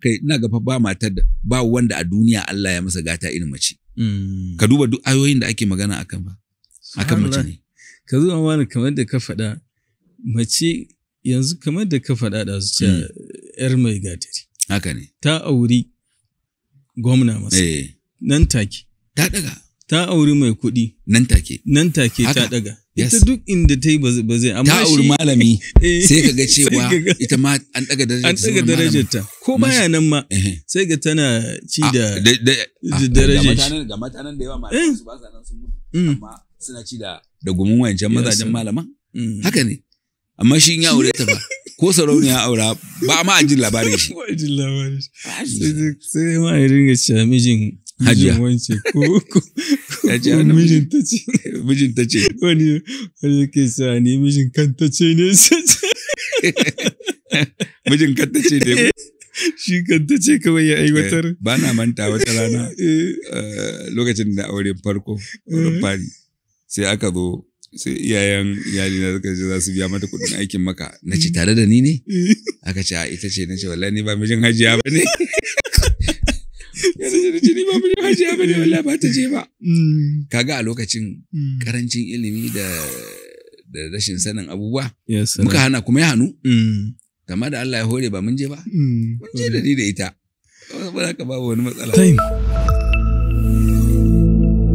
Kai, ina ga fa ba matar da ba wanda a duniya Allah ya masa gata irin mace. Ka duba duk ayoyin da ake magana akan ba akan mace ne. Ka zo wani kamar da ka faɗa, mace yanzu kamar da ka faɗa da su ce yar mai gatari. Haka ne. Ta auri gwamna masa. Nan take. Ta daga. Ta auri mai kuɗi. Nan take. Nan take ta daga. Ita duk inda ta yi ba zai amma ta auri malami sai ka ga cewa ita ma an daga darajarta. An daga darajarta. Ko baya nan ma sai ga tana ci da darajar shi. Ga mata nan da yawa malaman su ba sa nan sun mutu amma suna ci da gumin wayancan mazajen malaman. Haka ne. Amma shi in ya aure ta ba ko sarauniya aura ba ma a jin labarin shi. Ba a jin labarin shi. Sai ma ya ringa cewa mijin Hajiya. Wance ko mijin ta ce. Mijin ta ce. Wani yake sa ni mijin kanta ce ne. Mijin kanta ce ne. Shi kanta ce kawai ya aiwatar. Ba na manta wata rana lokacin da auren farko, auren fari, sai aka zo sai iyayen iyali na suka ce za su biya mata kuɗin aikin maka. Na ce tare da ni ne? Aka ce a ita ce. Na ce wallahi ni ba mijin hajiya ba ne. Yana ni ba mijin hajiya ba ne, wallahi ba ta je ba. Kaga a lokacin karancin ilimi da rashin sanin abubuwa muka hana kuma ya hannu. Amma da Allah ya hore ba mun je ba. Mun je da ni da ita. Saboda haka babu wani matsala.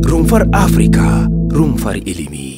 Rumfar Afrika, rumfar ilimi.